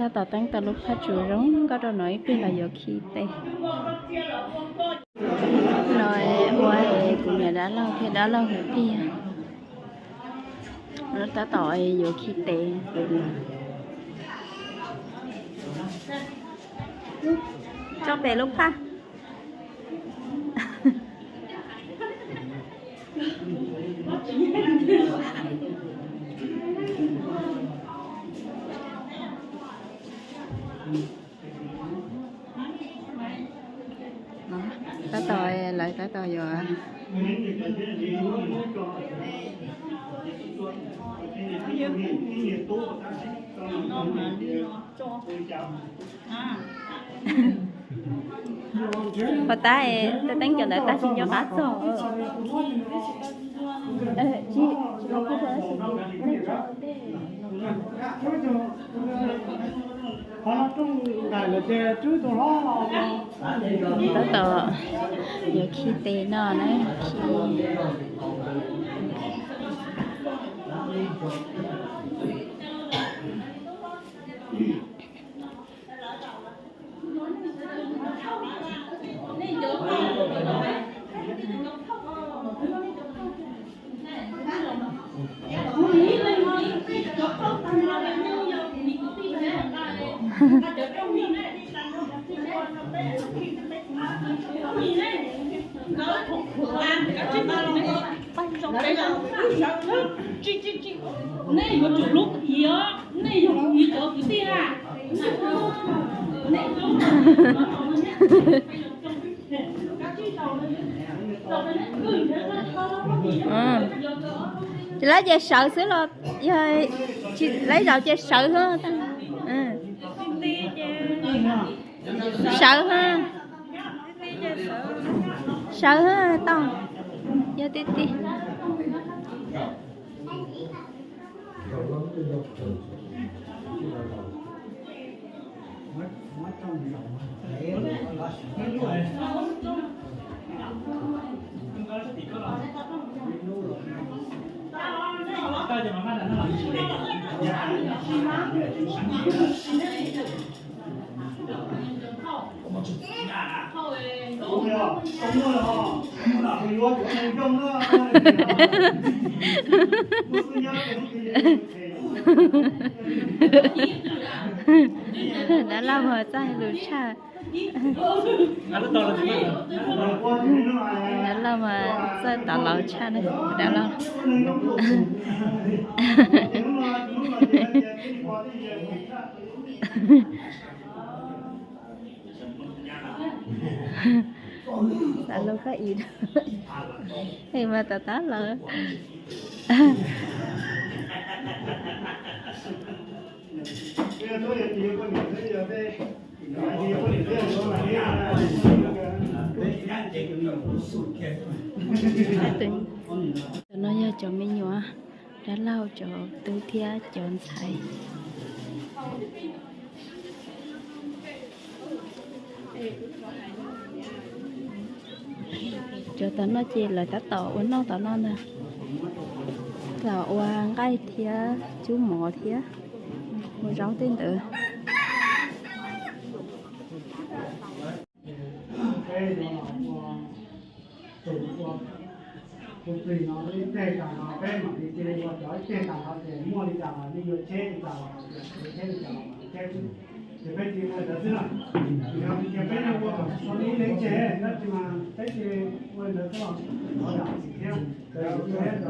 Tab tom teeb tau lub phaj tsum zoo nkauj rau no ib pliag los yuav khi tes. No ua kuv niam dab laug thiab dab laug kwv tij tab tom yuav khi tes. Tso pem lub phaj. Tab tom, lawv tab tom yuav. Pov tab, tej teeb cov ntawd tab sis nco qab txog. Tab tom yuav khi tes no na, khi. Nej yuav tsum hlub kuv os, nej yog kuv cov kwv tij na. Tsis laib ces sawv xwb los yog tsis laib zaum ces sawv xwb. Sawv, sawv tau, yog tij tij. Dab laug mas txawj lus tshaj. Dab laug mas txawj tov laus tshaj na, dab laug. Xav lus koj ib, es mas tov tab lawm. Cov no yog cov me nyuam, dab laug, cov tub thiab cov ntxhais. Cov tom no ces lawv tab tom ua noj tom no ntag. Tom ua nqaij thiab cub mov thiab ua zaub tej ntawd. Tus plig no ib teg tas no peb mam li cia li ua cov ib teg tas no ces muaj li cas los nej yuav cheb li cas los mam li cheb li cas los mam li cheb xwb. Ces peb cia li ua li ntawd xwb na. Yog tias peb ua kom txog li ib leeg tseg tab sis mas peb cia li ua li ntawd xwb los yam txim thiab.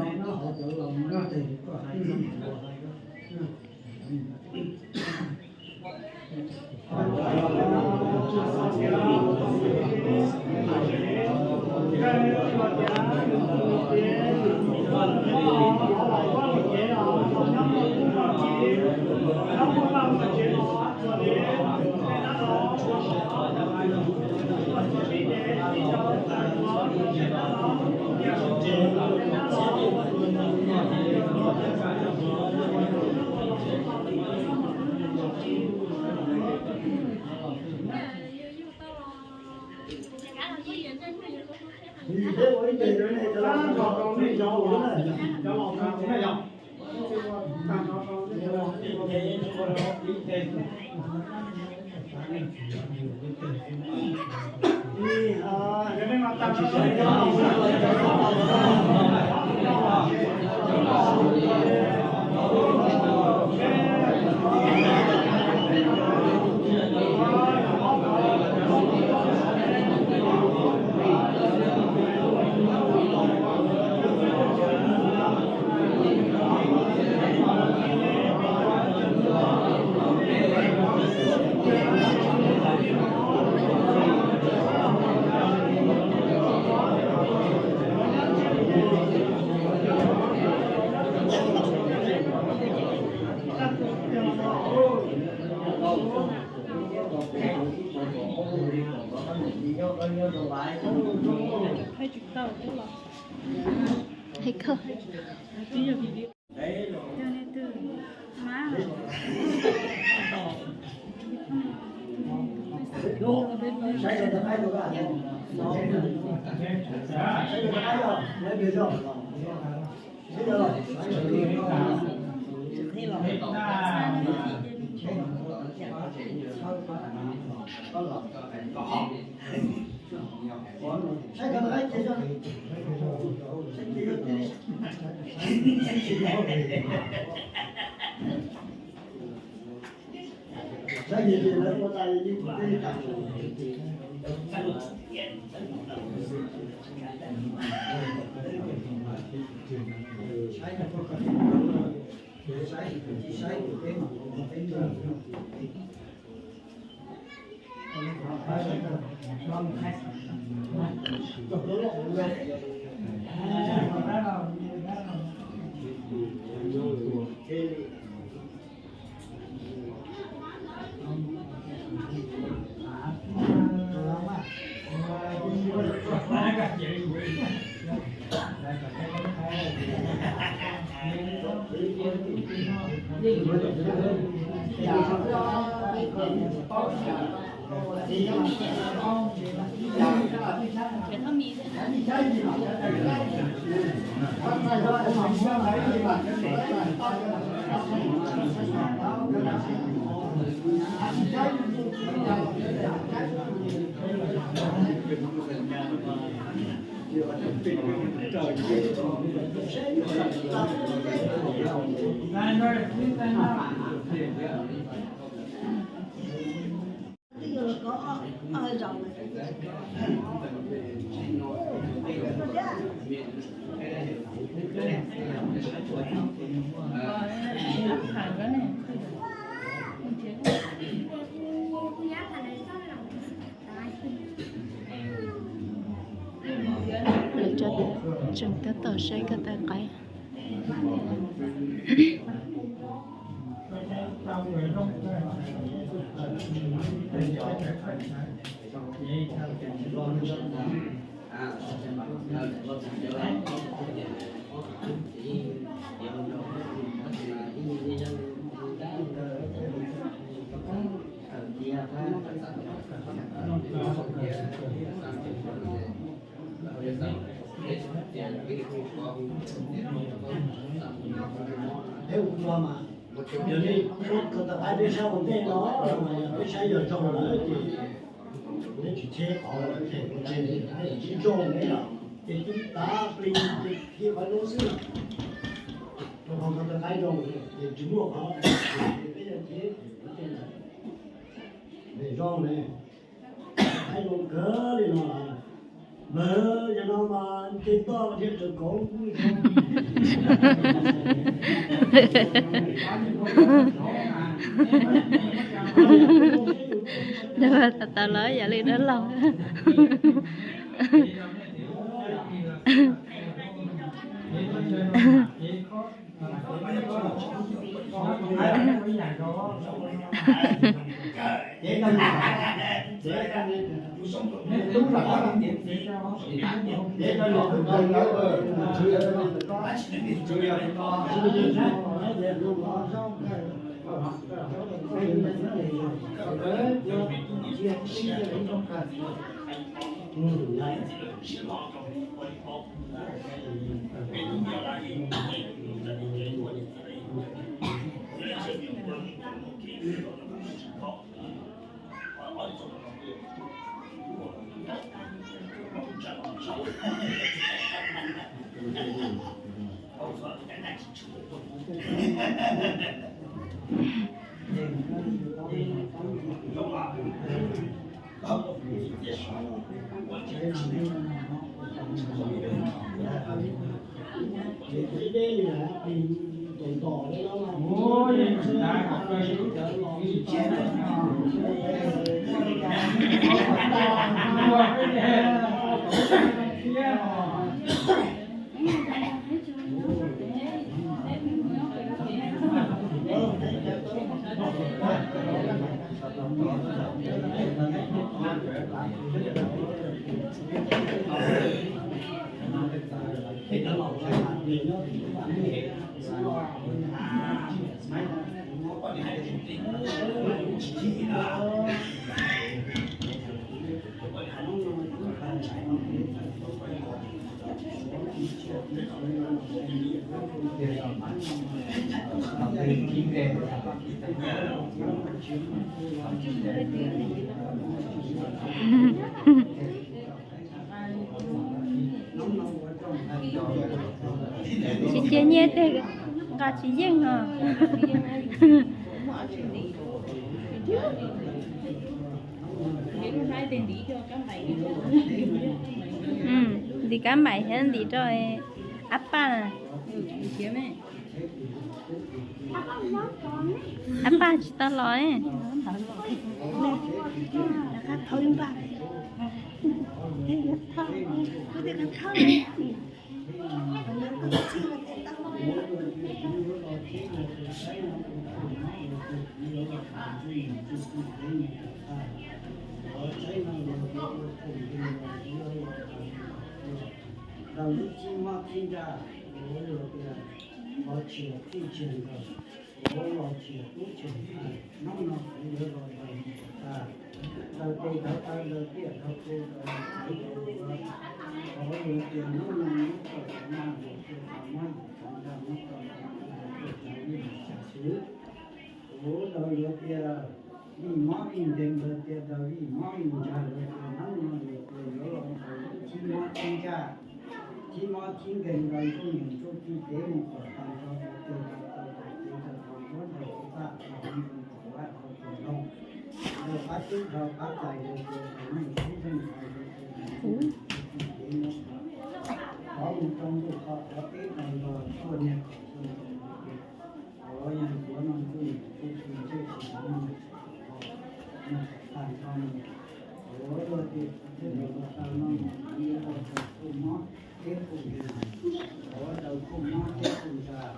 Hej koj. Lawv tseem tab tom saib koj tais qaib. Peb ua tua mas, yog nej muab koj tais qaib peb saib ua ntej no, yog peb saib yog zoo lawm ces peb tsis cheb qhov them ua tsev, tsis zoo ne, ces twb tav plig ces qhov zoo xwb. Rau qhov koj tais qaib zoo ces tsis muaj qhov, peb yuav cheb ua ntej lawm. Zoo ne, qaib zoo kawg li no. Mas yog no mas nce toj thiab raws kauv. Nws tas tas los yam li dab laug. Tsis cia nyiaj tej nqa tsis yeej os. Ntim kab maim thiab ntim rau ab paj. Ab paj tsis tau los ne. Ntawm lub txij mob txij ntsaj, ua luag tias qhov tsis txij tsis nkaus, ua los tsis tub tsis ntxhais, hnub no kuv yuav los ntawm mus kom tag, ntawm tes ntawm taw ntawm tiaj ntawm pu ntawm txhev ntawm duav, qhov yuav tias hnub no muab tau tau maj yuav tias tau muab yus tau nta muab tau tau yuav tias tau vij xya xwb. Kuv ntawd yuav tias vij mob vij nkeeg ntawd tias ntawd vij mob vij ntsag ntawd tias hnub no yuav tias yuav los ntawm lub txij mob txij ntsaj, txij mob txij nkeeg ntawd ntsuj niam ntsuj txiv tev mus kom tag nrho ntawd tias tau tau tau tev tau tau nruab nrog txaj tau hauv nroog tau vaj tau tau nroog, ntawm qab tub dhau qab tais ntawd tias tau neej tub zeej ntawd tias ntsuj txiv tev mus kom tov mus rau ntuj qhov qhov teb tau nrog txhua niag kom txhua nroog ntawd tias Thov yog tuav no ntuj tus tsis ntsej tsis muag, tag nrho mus, tuav luag tias txhua txhia nkaus los tau no mus, tuav daws khuj mob thiab khuj nkeeg, tuav daws khuj mob thiab khuj ntsaj,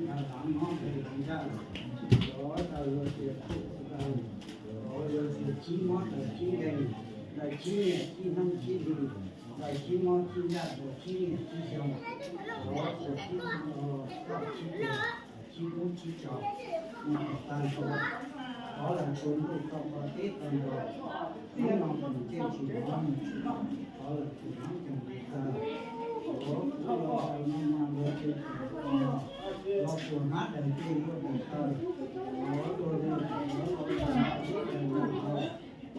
nrog lav mob nkeeg lav ntsaj, tuav daws luag tias khuj txhua daws, tuav luag tias chib mob daws chib nkeeg, daws chib niaj chib hnub chib hli, daws chib mob chib ntsaj, daws chib niaj chib xyoo, tuav daws chib toj chib pes, chib kub chib tso, mus kom tag nrho, thov lawv tsuas ntuj tau qhov teb tau nrog, hnub no tus ntsej tsis hnov mus tsis tau, thov lawv tus hnab cog tus taw, tuav kuv los daws no mas luag tus tus los, los tus hnab daws ncej luaj daws taw, tuav luag daws los daws nrog daws nrog,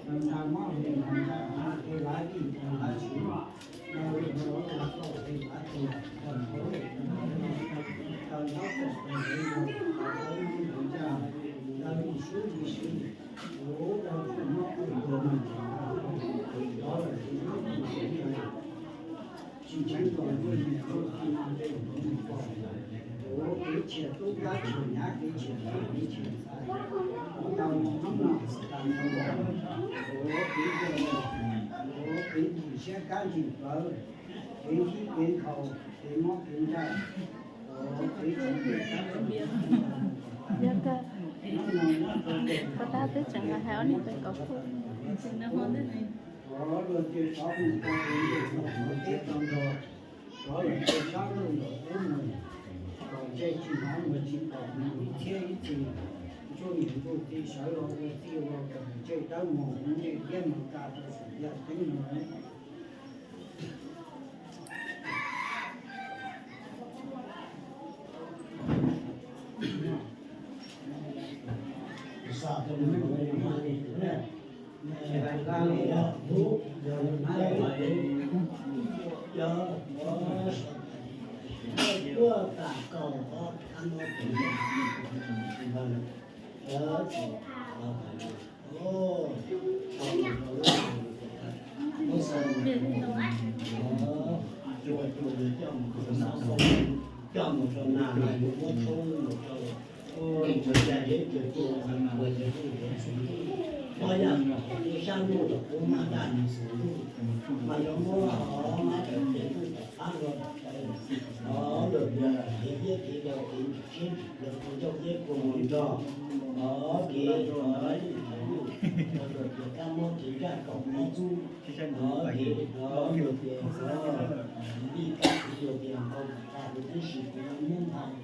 daws nrog mob li nrog nrog hnav li lav vij nrog lav tshwv, daws los daws tau li lav tuag, daws tau li daws ntaub tau li nrog, daws tau li nrog nrog, daws li sub li swv, kuv daws tau mob kuj tuag mus, thov lawm tus hnab cog tus taw. Tsis tseev kom ntuj niam ntuj txiv no tej mus pom, kuv kev tshiab tub kab tshiab nyab kev tshiab tub kev tshiab ntxhais, kuv tau mus hnub no tag nrho los, kuv kev ncaj los, kuv kev ntsim siab kab ntsim plawv, kev ntsib kev nkhaus, kev mob kev ntsaj, kuv kev txom nyem kab txom nyem, hnub no muab rau tes, koj tab twb tseem hais ob niag peb kaum kuj. Thov luag tias thov mus tau tus ntuj tau qhov teb tau nrog, thov lawm tias sab ntuj nraum ub mus, kom ntsej tsis hnov mus tsis pom mus ib txhiab ib txhis, ntsuj niam ntsuj txiv sawv los ua txij ua kom ntsej dawb mos mus ntsej liab mos tag rau saum yaj ceeb no. Coj mus rau nag no yuav muab tshoob mus rau ntawd, cog zeb cog cua, ua yog lub yog xwm, ob yam no, sab ntuj los kuv maj daj nws xwm ntuj, mas yuav muab hov mab cov tes ntuj tom qab los tawm, hov luag yog kev iab kev yau kev ntsim siab ntsim yau, ua ncauj iab kua muag nrog, hov kev hov luag tias kab mob kev nraj kaum mob txub, hov kev hov luag tias hov vij kab kev luag tias nqau nqaj kuv tib si kuv yuav muab nphau.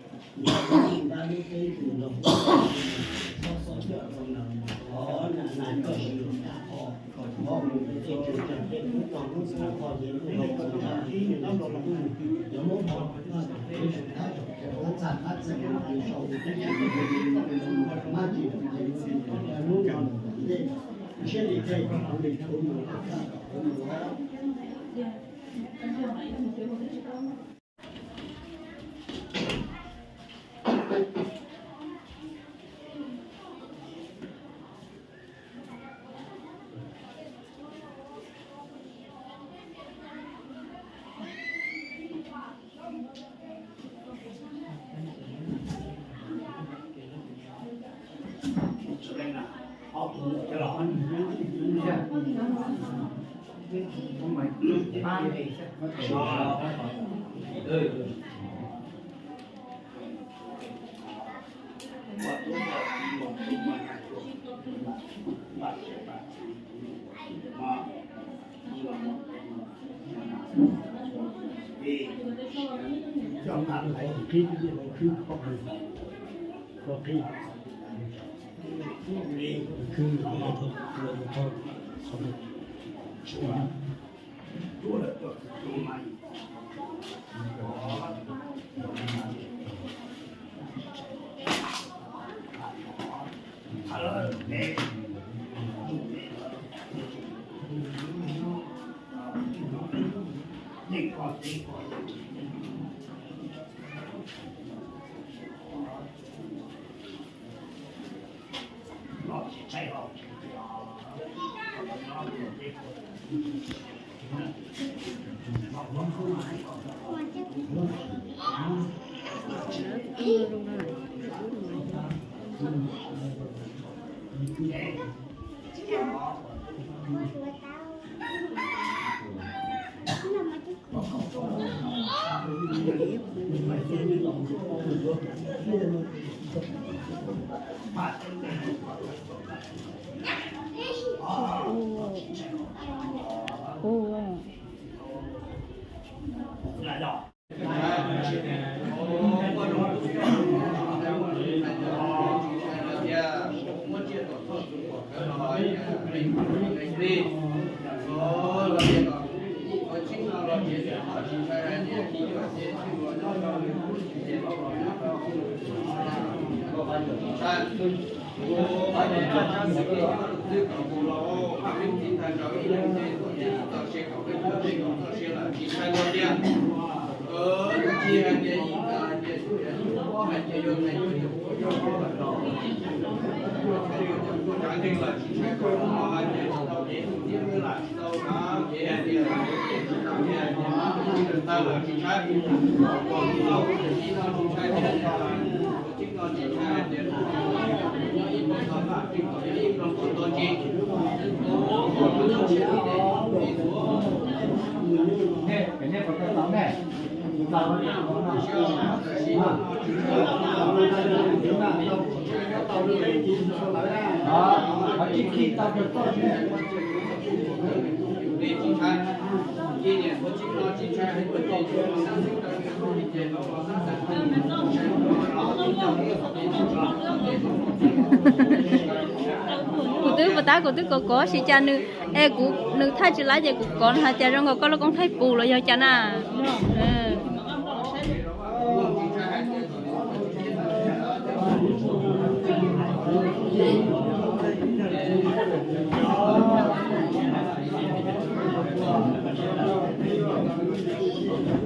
Kuv twb puas tab, kuv twb kov kov si cas nws, es kuv nws thaij tsis laib ces kuv kov hais tias zoo nkaus koj lub koob thaij pus los yog cas na.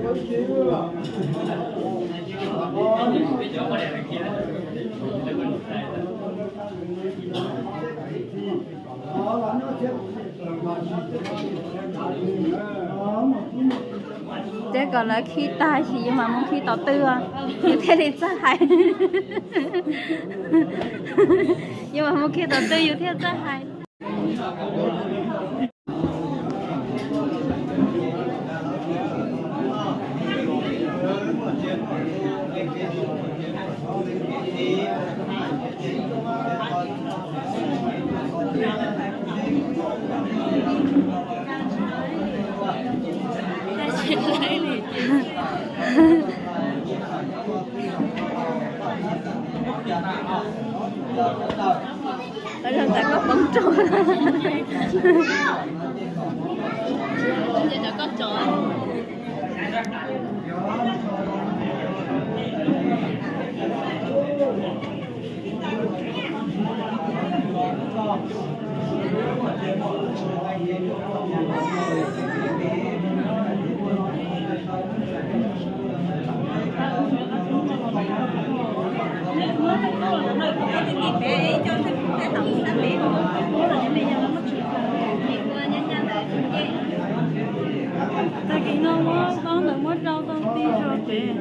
Ces kom lawv khi tag ces yus mam mus khi tom twg, yus thiaj li txawj hais. Yus mam mus khi tom twg yus thiaj txawj hais. Ua zoo, cov koj poob rau. Tag kis no muab tsob ntawd muab rau tau ti rau pem.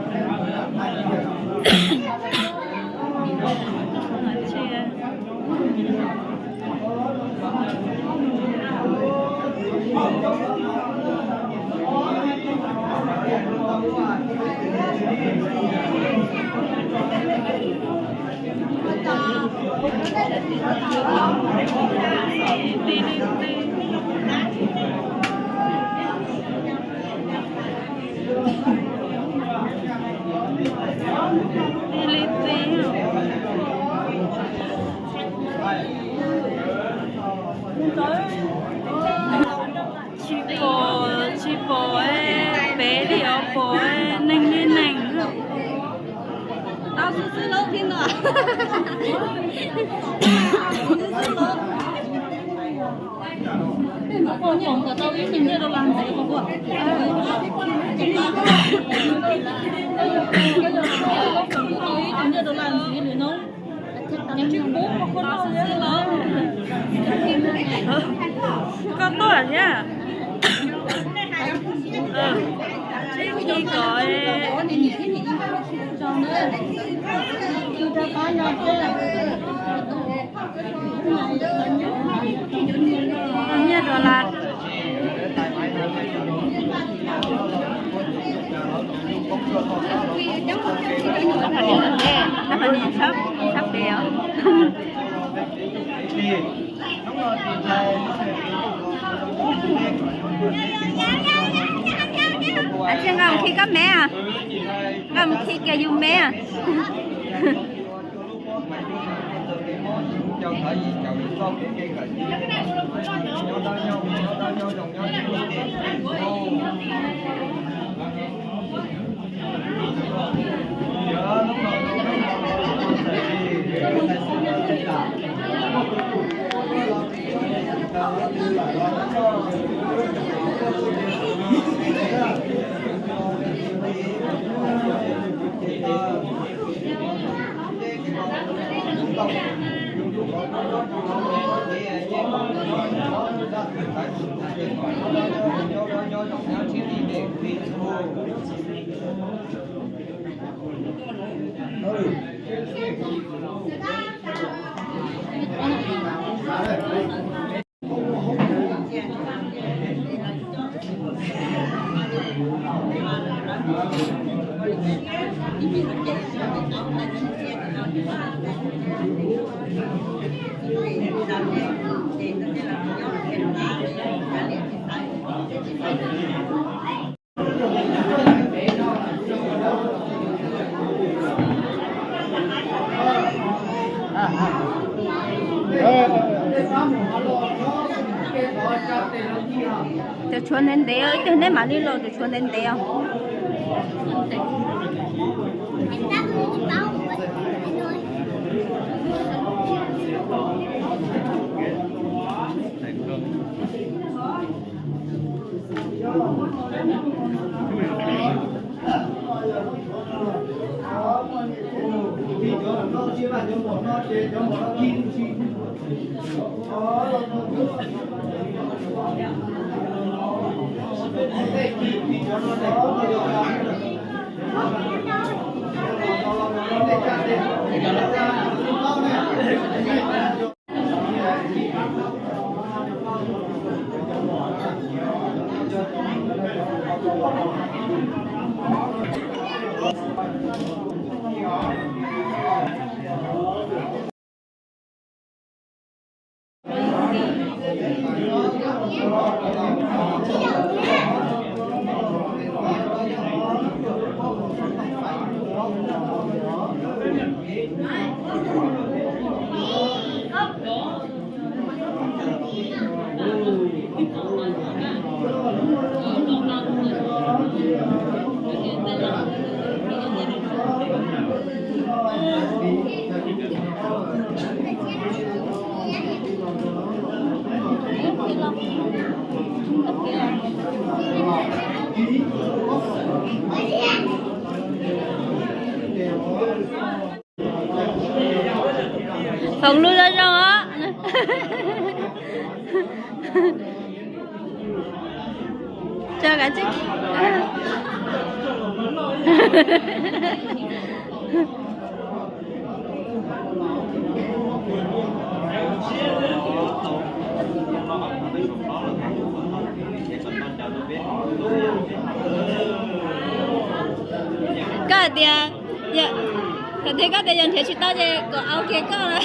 Tsis pom, tsis pom pem li os, pom neeg li neeg. Tau xwb xwb lauj, thiab no. Peb mus pom kom tau ib tug nyiaj dollar ntxiv. Tau ib tug nyiaj dollar ntxiv li no. Koj tuaj thiab. Ib ko. Nyiaj dollar. Ab, poj niam txhob, txhob pem os. Ab tsi, nqa mus khi koj me, nqa mus khi kiag yus me. Cov tshuav ntev ntev, ib tug neb mam li los, cov tshuav ntev ntev os. Foom lus zoo zoo os. Tso kav tsij. Koj hais tias, yog, koj tias koj tias yog nrhiav tsis tau ces kom au kiag koj na.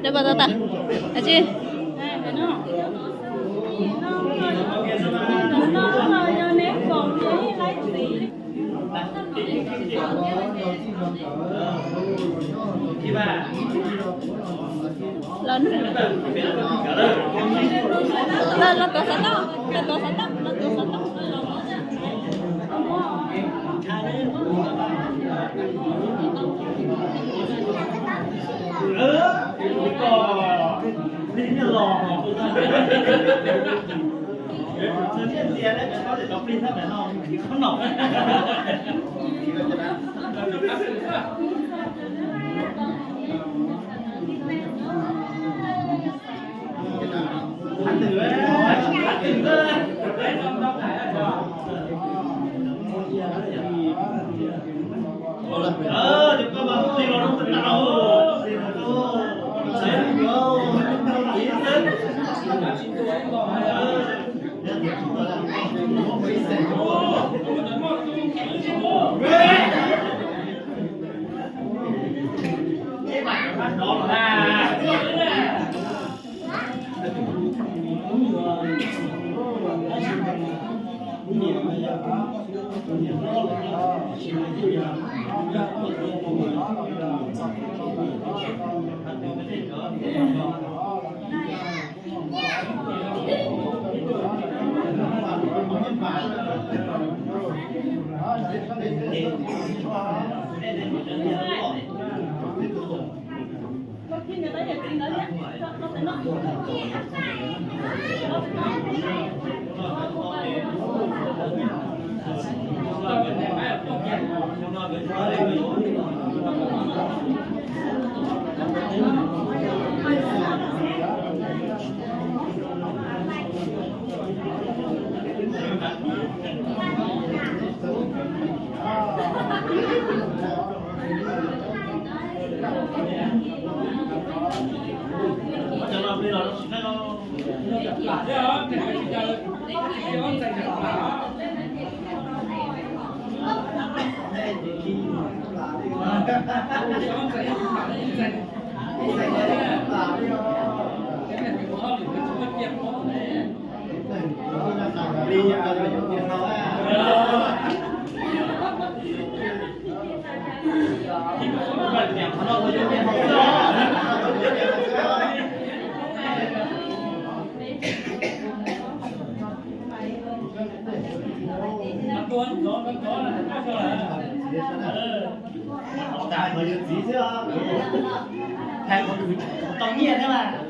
Neb puas tau tas? Aw, tsis. Los, los, los tuav xov tooj, los tuav xov tooj, los tuav xov tooj. Tau nyiaj thiab mas.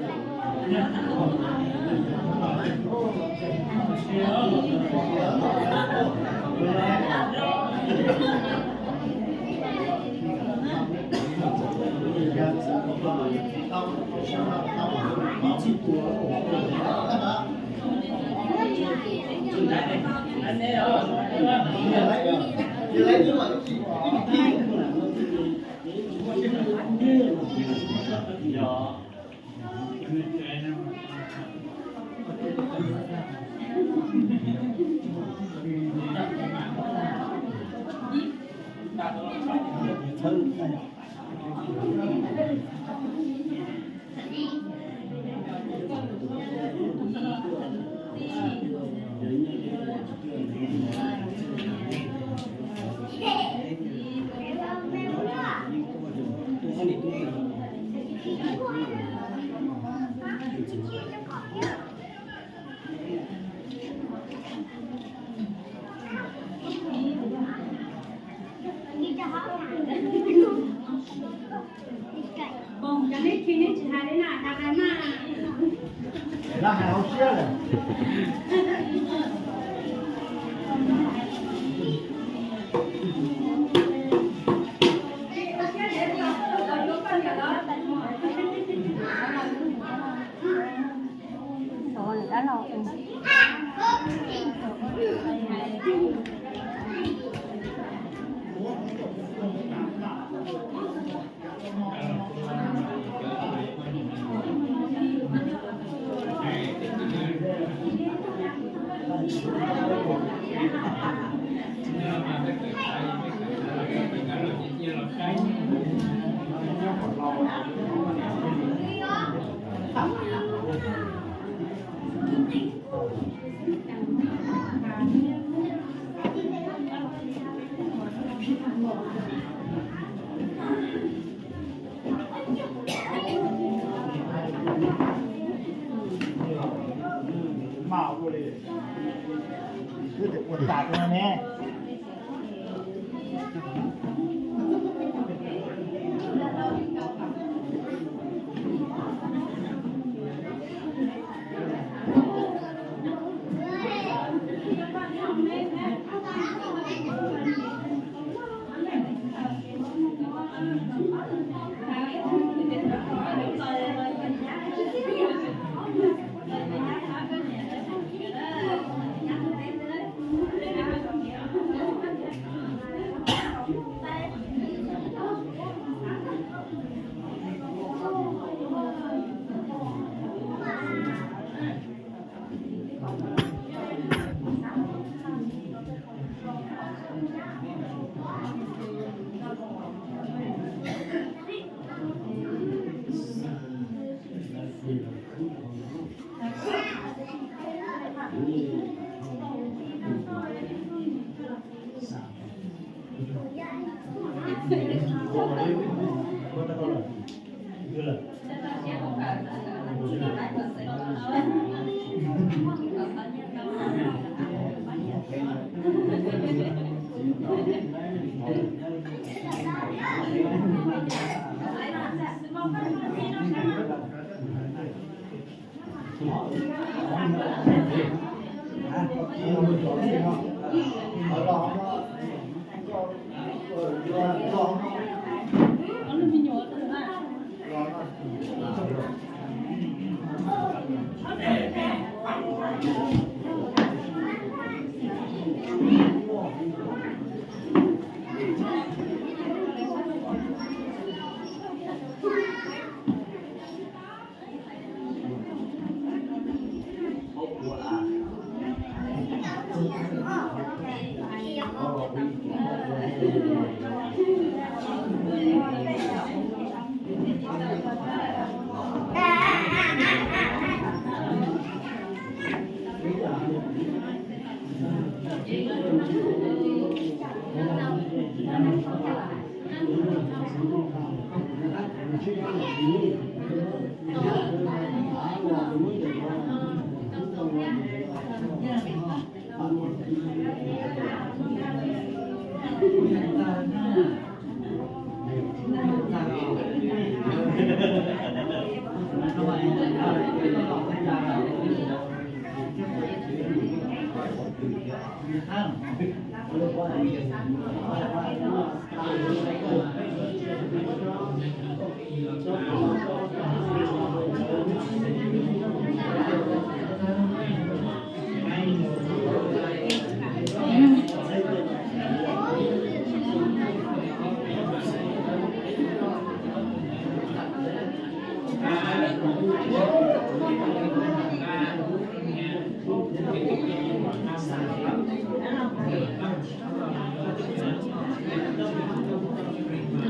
Tus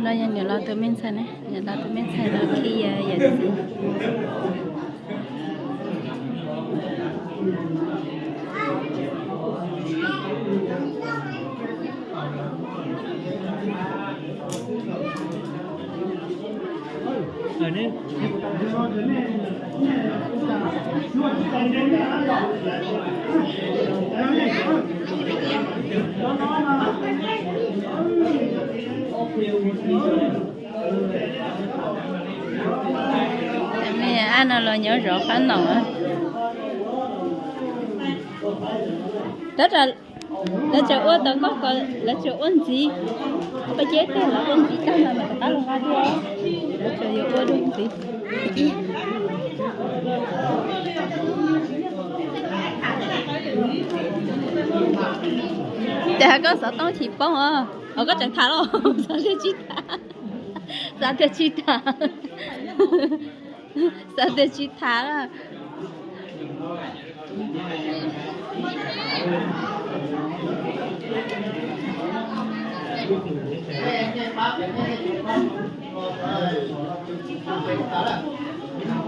no yog niam laus tus me ntxhais ne, niam laus tus me ntxhais no khi yawm txiv. Ab no los nyob zov qab noom. Lawv tseem ua tau koj ko, lawv tseem ua ntxiv. Koj pab ceb tag lawv ua ntxiv tag no mas rov qab los nqa dua. Lawv tseem yuav ua dua ntxiv. Ces koj xov tooj tsis poob os, os koj tseem tham los xav tias tsis tham, xav tias tsis tham, xav tias tsis tham lawm.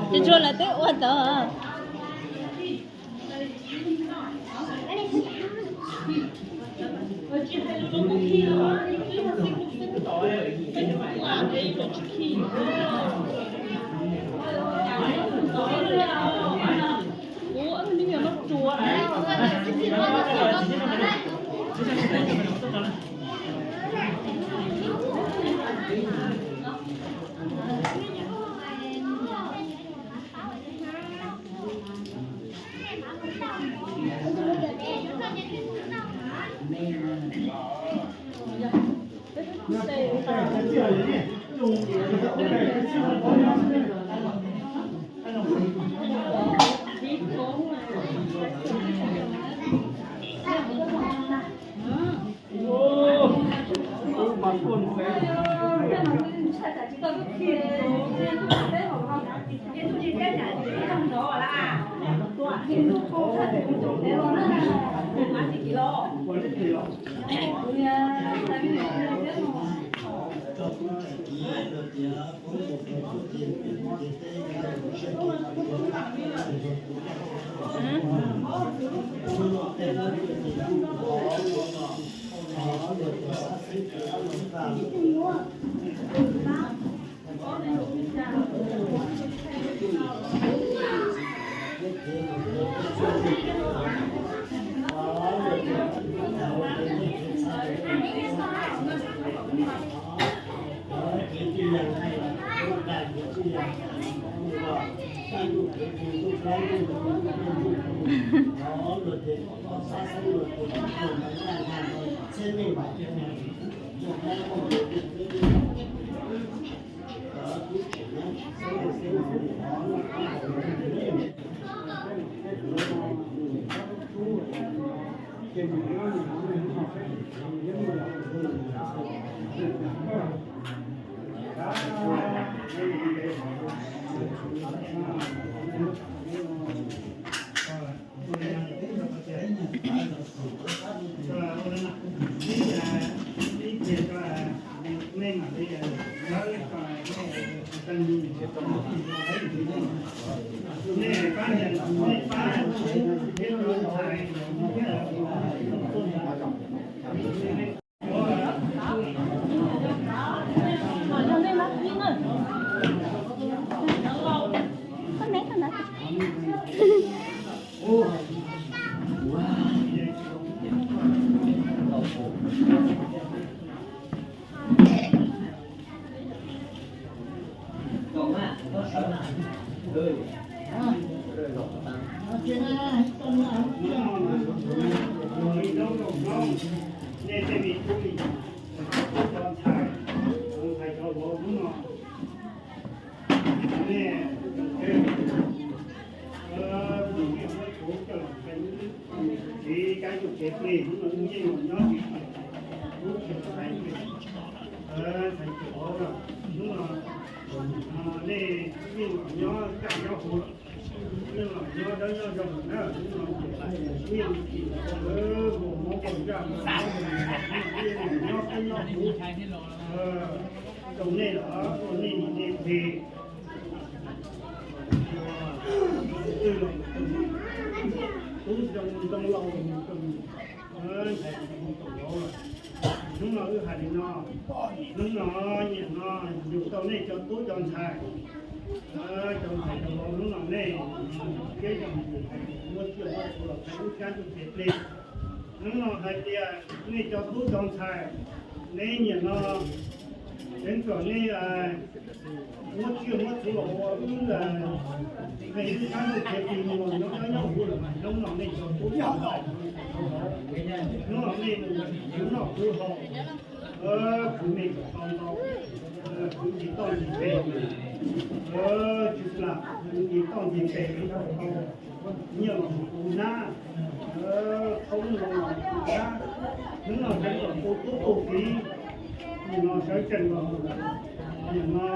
Tsuas tsuas lawv twb ua tau. Nej tej me tub me nyuam, cov ntxhais, cov ntxhais cov vauv hnub no, nej, mus nyiaj muab txhuv coj los qhia txiv kab tug tsev plig hnub no, nej los nyob tsis tau, lub tsev ntxhais, ntxhais cov vauv hnub no, nej yeej los nyob kaj nyob huv, yeej los nyob dawb nyob zoo na, hnub no ces yeej los mus mob npau zaj, nyob dawb nyob huv rau nej los ua nej niam nej txiv. Twb los tub zoo ntoo laus los mus rau ntxhais mus rau vauv lawm. Hnub no wb hais li no, hnub no nyiam no yug tau nej cov tub cov ntxhais, cov ntxhais cov vauv hnub no nej siab zoo muab tsiaj muab txhuv los qhia wb kab tug tsev plig. Hnub no hais tias nej cov tub cov ntxhais, nej nyiam no, teev kom nej muab tsiaj muab txhuv los ua wb, qhia wb kab tug tsev plig mus los nyob dawb nyob huv lawm mas hnub no nej cov tub cov ntxhais, hnub no nej mus khwv noj khwv haus, khwv me kom tau ntau, khwv ntsis toj ntsis pes, tsis plam, khwv ntsis toj ntsis pes kom tau ntau, nyiaj los mus tu hnab, thaub noj los mus tu hnab. Hnub no teev kom tu tub tu kiv, nim no sawv tsees los mus, nim no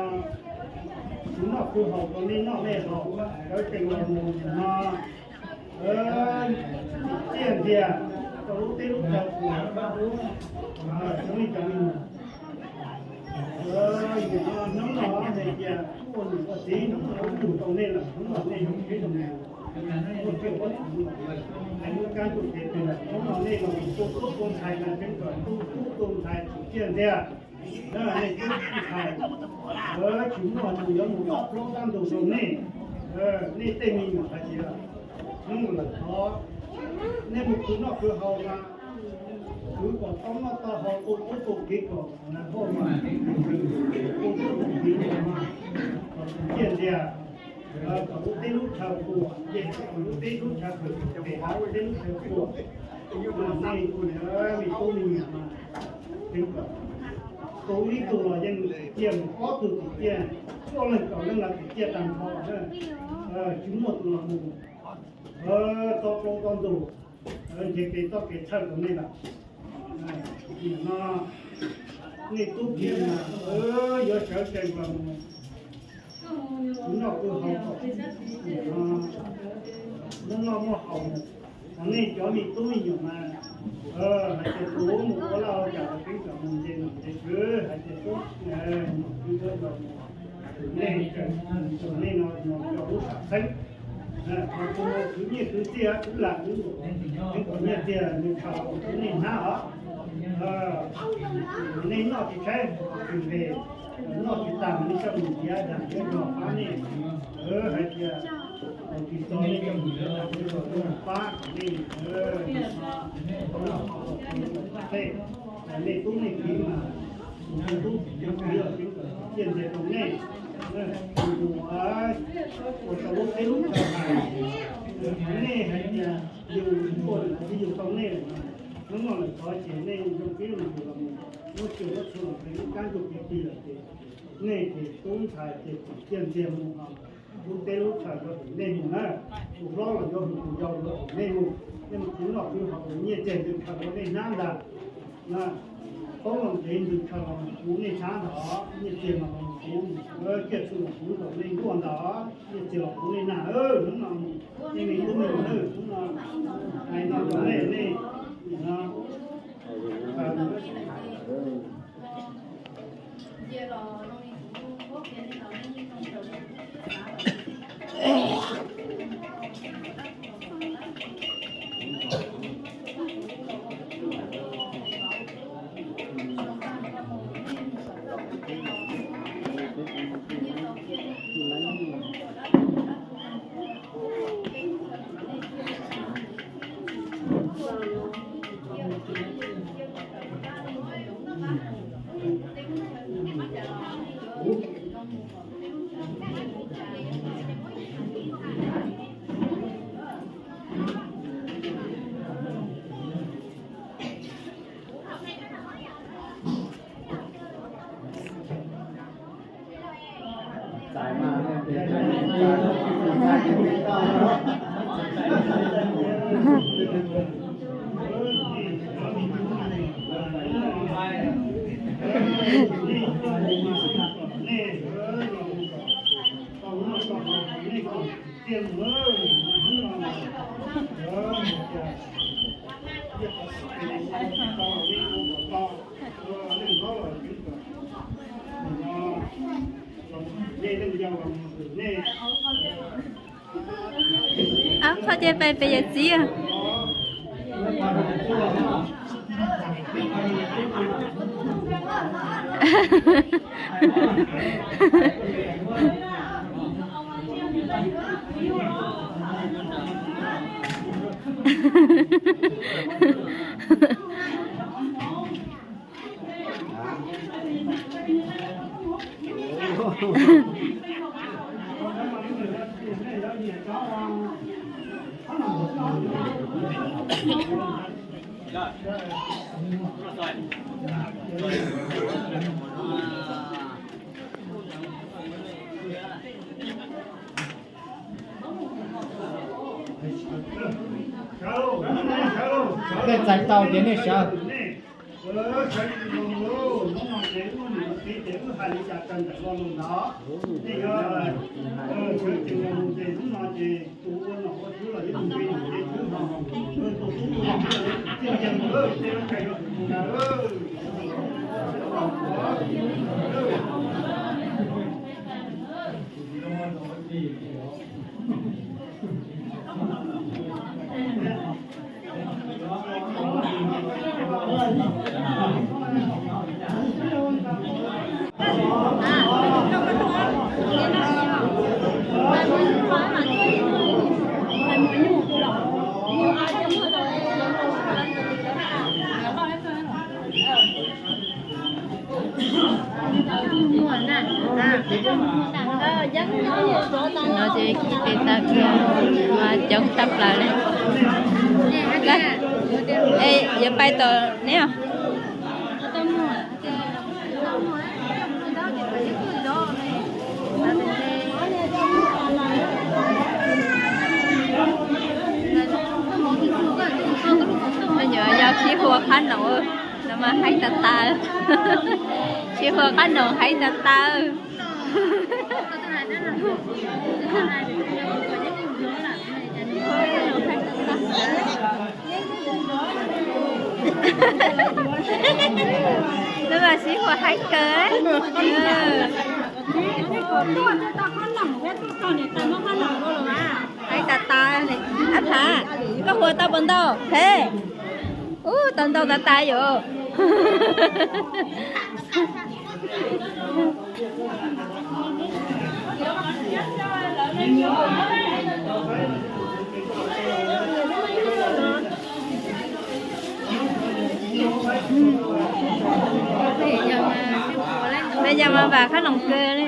khwv noj khwv haus rau nej noj nej haus, sawv tsees los mus nim no txiaj ntiag rau lub teb lub chaw puas, cov me cov me nyuam. Nim no hnub no hais tias ua niam ua txiv hnub no yug tau nej lawm, hnub no nej zoo siab zoo ntsws, muaj tsiaj muab txhuv los, hais muab kab tug tsev plig lawm, hnub no nej los mus tu tub tu ntxhais mas teev kom tu tub tu ntxhais txhim txiaj ntiag. Nej tub ntxhais tsis muaj nus yuav mus tom plaub tab ntug rau nej, nej tej me nyuam hais tias hnub no lawm thov nej mus khwv noj khwv haus mas khwv kom tau noj tau haus, tu tub tu kiv kom haj mas, tu tub tu kiv mas kom txhim txiaj ntiag, kom lub teb lub chaw puas, kom lub teb lub chaw puas, kom lub teb lub chaw puas. Nej me tub me nyuam mas teev kom tu ib tug los yeej txhim txiaj mus, ob tug txhim txiaj, cuaj leej kaum leej los txhim txiaj tag nrho na. Tsis muaj tus los mus txog plaub txog ntug, nrhiav kev txoj kev txhawj rau nej lawm. Nim no nej tub kiv mas yuav sawv tsees los mus khwv noj khwv haus, muaj noj muaj haus. Hos nej cov me tub me nyuam mas hais tias tus mus ua laj ua kam los teev kom mus nce nom nce tswv, hais tias tub nom tswv tuaj los mus, nej, nej no no cov lub sam xeeb, ho tus mus khwv nyiaj khwv txiaj khwv lam khwv nyiaj txiag nws tshaj los ua rau nej hnab os. Nej noj tsis tshaib tsis nqhis, noj tsis tag nej coj mus ntiav dag ntiav zog pab nej. Hais tias tsis txog nej coj mus ntiav dag ntiav zog pab kom nej tau noj tau haus tej, nej tub nej kiv mas tus tub tus kiv los tseev kom txhim txiaj ntiag rau nej. Tus mus ua rau lub teb lub chaw hais, nej hais tias yus ua lawm twb yus tau nej lawm, hnub no lawm tod ces nej zoo siab zoo ntsws los mus muab tsiaj muab txhuv los qhia wb kab tug tsev plig lawm ces nej ces tub ntxhais ces txhim txiaj ntiag mus, lub teb lub chaw yuav hwm nej mus na, tus hlob los yuav hwm tus yau yuav hwm nej mus, nej mus khwv noj khwv haus nyiaj txiag ntws khaws ua nej hnab ntag. Taub los ntev ntws khaws los mus puv nej hnab ntag, nyiaj txiag los mus puv, tsiaj txhu los puv nkaus nej nkuaj ntag, nyiaj txiag los puv nej nag. Hnub no nej me tub me nyuam, hnub no hais no rau nej, nej nim no Ab, qhov ces pais pem yawm txiv. Tej txais tau tias nej sawv. No ces khi peb tag kiag mas coob tshaj plaws li. Yuav pais tom neb os. Me nyuam yog sib hua qab noom, no mas haib tas tas. Sib hua qab noom haib tas tas. Lub mas sib hua haib kawg. Haib tas tas. Ab Phav, koj hua tau puas ntau? He, ub, tau ntau tas tas yom. Peb yog mas vam qab noom kawg li.